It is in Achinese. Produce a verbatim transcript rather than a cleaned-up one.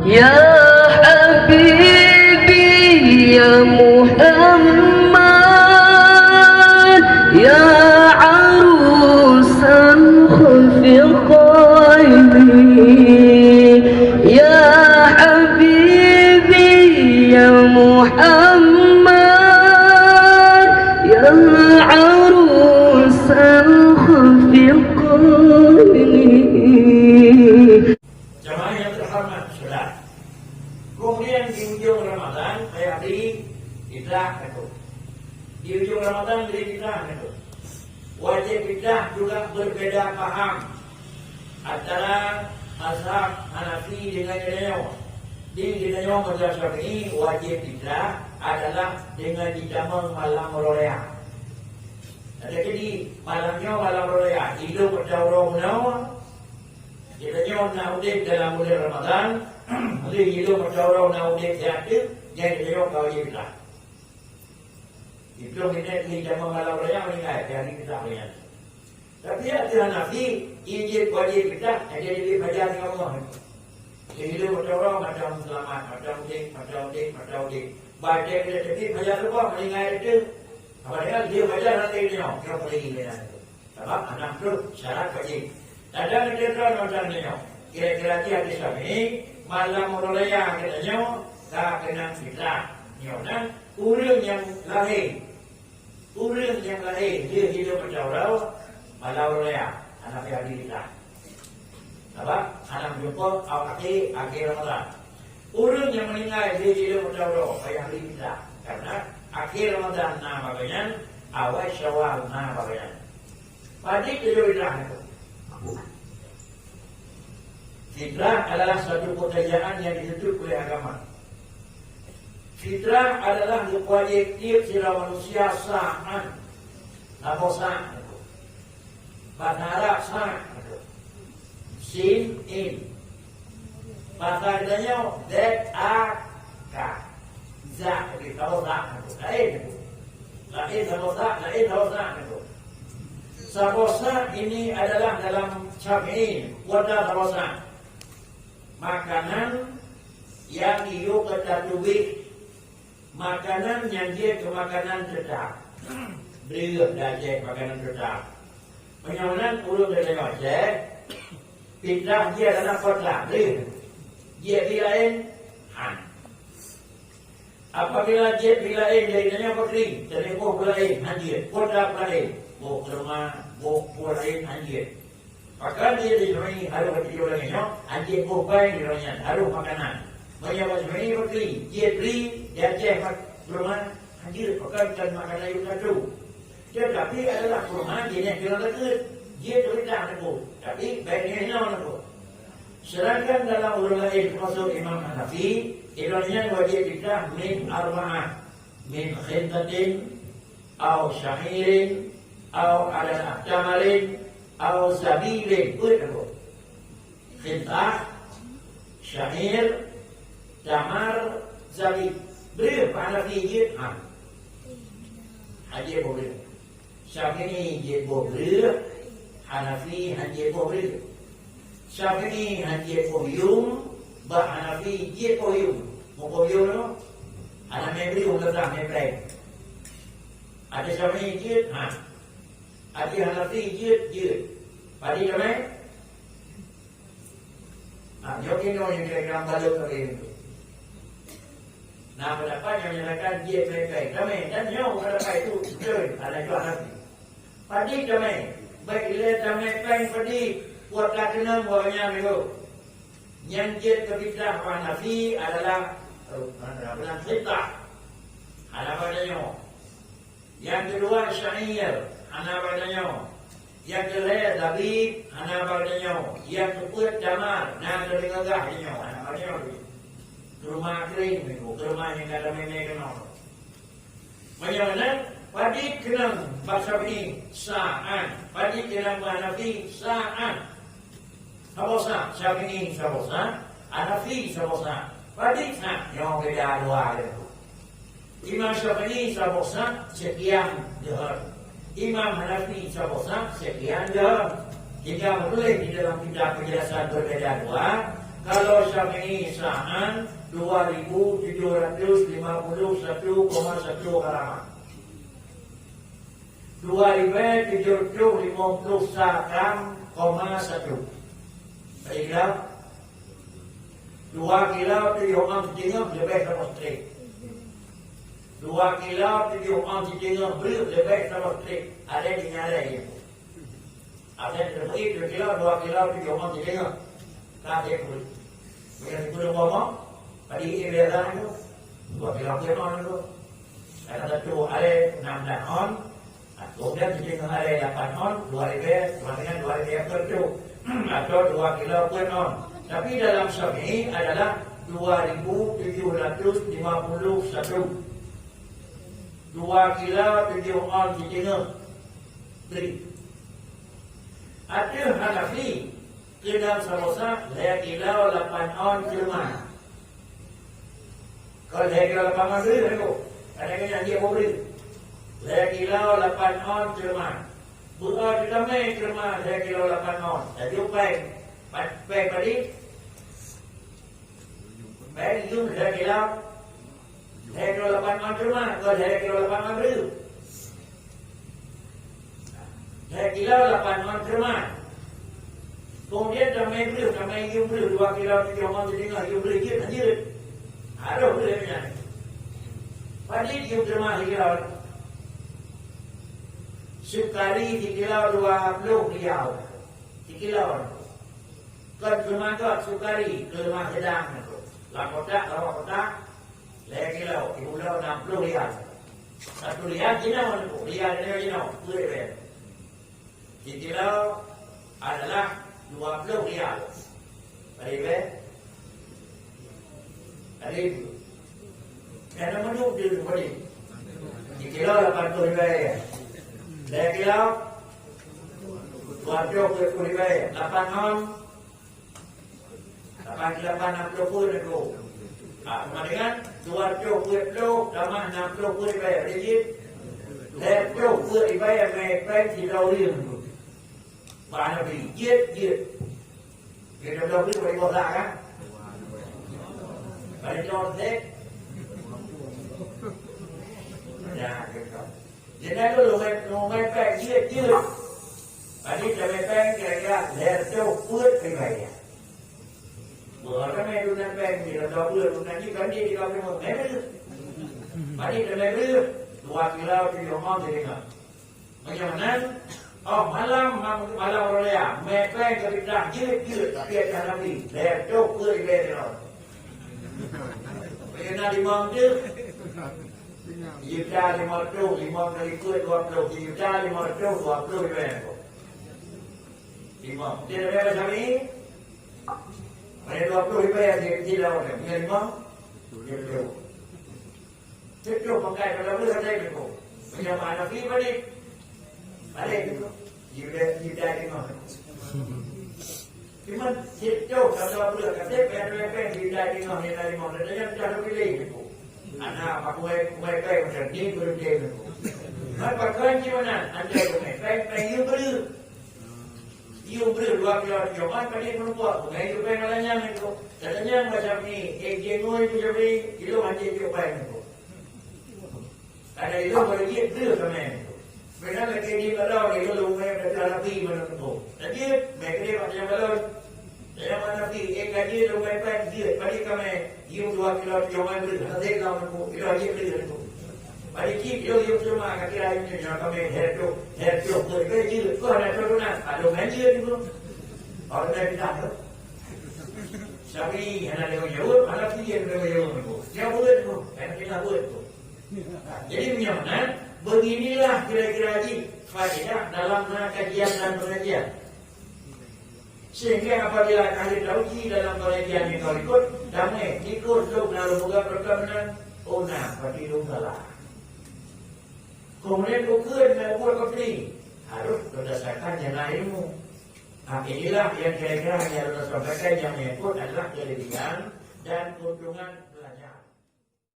يا حبيبي يا محمد، يا عروس الخفقين، يا حبيبي يا محمد، يا عروس الخفقين. Jamaah yang terhormat, saudara. Kemudian di ujung Ramadan, saya beri fitrah itu. Di ujung Ramadan beri fitrah itu. Wajib fitrah juga berbeda paham antara mazhab Hanafi dengan geutanyoe. Di geutanyoe mazhab Syafi'i, wajib fitrah adalah dengan jitamong malam uroe raya. Jadi malam nyoe malam uroe raya, ilong atawa uroe meunoe, geutanyoe na udeb dalam bulan Ramadan, lheueh ilong atawa uroe na udeb siat teuk, nyan geutanyoe ka wajib fitrah. Ilong nyan lheueh jitamong malam uroe raya meuninggai, jadi fitrah nyan. Tapi ateueh Hanafi, jih wajib fitrah, jadi dibri pajan ngon Allah. Jadi ilong atawa uroe mantong seulamat, mantong udeb, mantong udeb, mantong udeb. Bah teuk ka teubiet pajan suboh, meuninggai teuk. Apa dengan dia pajan nanti nyoe, dia boleh ingat. Sabab hana troh syarat wajib. Ladang neuteupeu ngon tanyoe, kira-kira jih hadis Syafi'i, malam uroe raya geutanyoe ka keunong fitrah. Nyoe nan ureueng nyang lahé, ureueng nyang lahé lheueh ilong atawa uroe malam uroe raya, hana payah bri fitrah. Sabab hana meujumpa awak akhé, akhé Ramadan. Ureueng nyang meuninggai lheueh ilong atawa uroe payah bri fitrah, karena akhé Ramadan na bak gobnyan, awai Syawal na bak gobnyan. Padit tujoh fitrah nyoe. Fitrah adalah satu pekerjaan yang dituntut oleh agama. Fitrah adalah wajib tiep sidroe manusia sa'an. Saboh sa'. Bahasa Arab sa'. Sin, in. Bahasa geutanyoe, Z A K. Za, jadi saboh sa'. Laén. Laén saboh sa', laén saboh sa'. Saboh sa' ini adalah dalam Syafi'i, kuota saboh sa'. Makanan nyang jiyue keu tatuwéh, makanan nyang jeuet keu makanan teutap. Breueh, dajéh, makanan teutap. Meunyoe nan ureueng geutanyoe Aceh, fitrah jih adalah kuota, breueh. Jeuet bri laén, han. Apabila jeuet bri laén, jadi tanyoe peukri, jadi boh peue laén, han jeuet. Kuota peue laén, boh keurma, boh peue laén, han jeuet. Pakon di Syafi'i harôh ateueh ureueng nyoe, han jeuet boh pai di ureueng nyan, harôh makanan. Meunyoe bak Syafi'i peukri, jeuet bri, di Aceh mat keurma, han jeuet, pakon kon makanan yue katu. Teutapi adalah keurma jeunèh keunong deukeue, jeuet keu fitrah teungku, tapi bèk nyoe hinoe teungku. Sedangkan dalam ureueng laén, teumasok Imam Hanafi, droeneuh nyan wajéb fitrah min arba'ah, min khintatin, au sya'irin, au adalah tamarin, au zabibin. Peue teungku? Khintah, sya'ir, tamar, zabib. Breueh, Hanafi jeuet, ha. Han jeuet boh breueh. Syafi'i jeuet boh breueh, Hanafi han jeuet boh breueh. Syafi'i han jeuet boh yum, bak Hanafi jeuet boh yum. Boh yum nyoe, hana mè breueh, meuleutah mè péng. Ateueh Syafi'i jeuet, ha. Ateueh Hanafi jeuet, jeuet. Padit tamè? Ha, nyoe keunoe nyang kira-kira balok lagèe nyoe. Na pendapat nyang menyatakan jeuet mè péng. Tamè, dan nyoe pendapat itu beutôi, hana jua Hanafi. Padit tamè, bèk ilèe tamè péng padit, buet ka keunong buet nyan nyoe. Nyang jeuet keu fitrah bak Hanafi adalah, eh, bulan khintah. Hana bak tanyoe. Nyang keudua sya'ir, hana bak tanyoe. Nyang keulhèe zabib, hana bak tanyoe. Nyang keupeuet tamar, na teudeungoe gah tanyoe, hana bak tanyoe lé. Keurma kering nyoe, keurma nyang ka tamè-mè keunoe. Meunyoe na, padit keunong bak Syafi'i, sa'an, padit keunong bak Hanafi, sa'an. Saboh sa', Syafi'i saboh sa', Hanafi saboh sa'. Padit sa', nyoe beda dua lé. Imam Syafi'i saboh sa', sekian dirham. Imam Hanafi saboh sa', sekian dirham. Hingga meutuléh di dalam kitab penjelasan berbeda dua, Kalau Syafi'i saat dua ribu tujuh ratus lima puluh satu koma satu halaman. Dua ribèe tujoh reutôh limong ploh sa gram koma satu. Padahai dua kilo tujoh ôn siteungoh leubeh saboh strek. Dua kilo tujoh ôn siteungoh breuh leubeh saboh strek. Ada di nyalai. Ada di dua kilo, dua kilo tujoh ôn siteungoh. Ka dia pun. Bila itu dah ngomong, tadi dia biasa tu. Dua kilo pun ôn tu. Ada satu alai enam belas ôn. Kemudian siteungoh alai lapan ôn, dua ribèe, sama dengan dua ribèe per tu. Atau dua kilo per ôn. Tapi dalam Syafi'i adalah dua ribu tujuh ratus lima puluh satu. Dua kilo tujoh ôn siteungoh. Beri. Ateueh Hanafi, keunong saboh sa lhèe kilo lapan ôn keurma. Kon lhèe kilo lapan ôn breuh, Teungku. Kadang-kadang dia mau breuh. Lhèe kilo lapan ôn keurma. Beuo teutamé keurma lhèe kilo lapan ôn. Laju péng. Pa-, péng padit? Péng yum lhèe kilo. Lhèe kilo lapan ôn keurma, kon lhèe kilo lapan ôn breuh. Lhèe kilo lapan ôn keurma. Kemudian tamé breuh, tamé yum breuh, dua kilo tujoh ôn siteungoh yum breuh jeuet, jeuet. Harôh breuh nyan. Padit yum keurma sikilo. Sukari sikilo dua ploh rial. Sikilo. Kon keurma gét, sukari, keurma seudang. Lam kotak, lam kotak. Lhèe kilo, sikilo nam ploh rial. Satu rial jinoe, rial jinoe, jinoe, peuet ribèe. Sikilo adalah dua ploh rial. Ribèe. Ribèe. Karena menurut dia tu tadi. Sikilo lapan ploh ribèe. Lhèe kilo, dua ploh ribèe. Lapan ôn, Lapan kilo lapan, enam ploh peuet, Teungku. Ha, sama dengan dua ratus peuet ploh tamah enam ploh peuet ribèe. Jadi, lhèe ploh peuet ribèe mè péng sidroe ureueng, Teungku. Bah Nabi, jeuet, jeuet. Kita dah beri bagi bola, kan? Bagi contoh, ya, gitu. Jadi, tu lumai, lumai péng jeuet, jeuet. Jadi, lumai péng kira-kira lhèe reutôh peuet ribèe. Bukan main lunan péng ni, kalau dua puluh lunan ni, kan dia tiga puluh lima. Main tu. Jadi, lumai tu, dua kilo tujoh ôn siteungoh. Macam mana? Oh, malam, malam, malam raya. Mè péng ka fitnah jeuet, jeuet. Tapi ada Nabi. Lhèe reutôh peuet ribèe. Macam mana limong tu? Juta lima ratus, lima kali peuet dua puluh, juta lima ratus dua puluh ribèe. Lima. Dia dah bayar kami. Mana dua puluh ribèe dia, dia dah bayar. Punya lima? Dia betul. Betul pakai pada boleh kata itu. Punya mana pergi balik? Balik. Dia dah, dia dah lima. Cuma situ kata beureuk kata payah dua payah diudah di mah, di mah, dan yang dah pilih tu. Anak aku ai, aku ai payah macam ni, belum dia tu. Mai pakai di mana? Anda tu mai payah, payah you beureuk. You beureuk dua kilo, cuma tadi menumpuk, aku mai you payah malam nyang tu. Kata nyang macam ni, eh, dia ngoi tu jadi, kilo aja dia payah tu. Ada ilong bagi dia, dia sama tu. Benar lagi di kalau ilong lumai dah rapi mana tu. Jadi, mereka dia macam balon. Saya mana pi, eh, gaji lumai pan dia, bagi kami, you dua kilo, you mai beli, nanti kau tu, kilo dia beli tu. Bagi ki, you, you cuma kaki lain ni, yang kami head tu, head tu, tu, tu, tu, tu, ada tu, tu, nak, ada main dia tu. Orang dah bilang tu. Tapi, yang ada yang jawab, mana pi yang ada yang jawab tu. Dia buat tu, kan kita buat tu. Jadi, meunyoe meunan, beginilah kira-kira jih faedah dalam na kajian dan pengajian. Sehingga apabila ka lheueh tauji dalam pengajian nyang ka likot, damai, likot lôn na lôn peugah peureukan meunan, oh na, berarti lôn salah. Kemudian, ukeue na buet peutri, harôh berdasarkan nyang na ilmu. Ha, inilah yang kira-kira yang lôn sampaikan yang menyangkut adalah kelebihan dan keuntungan.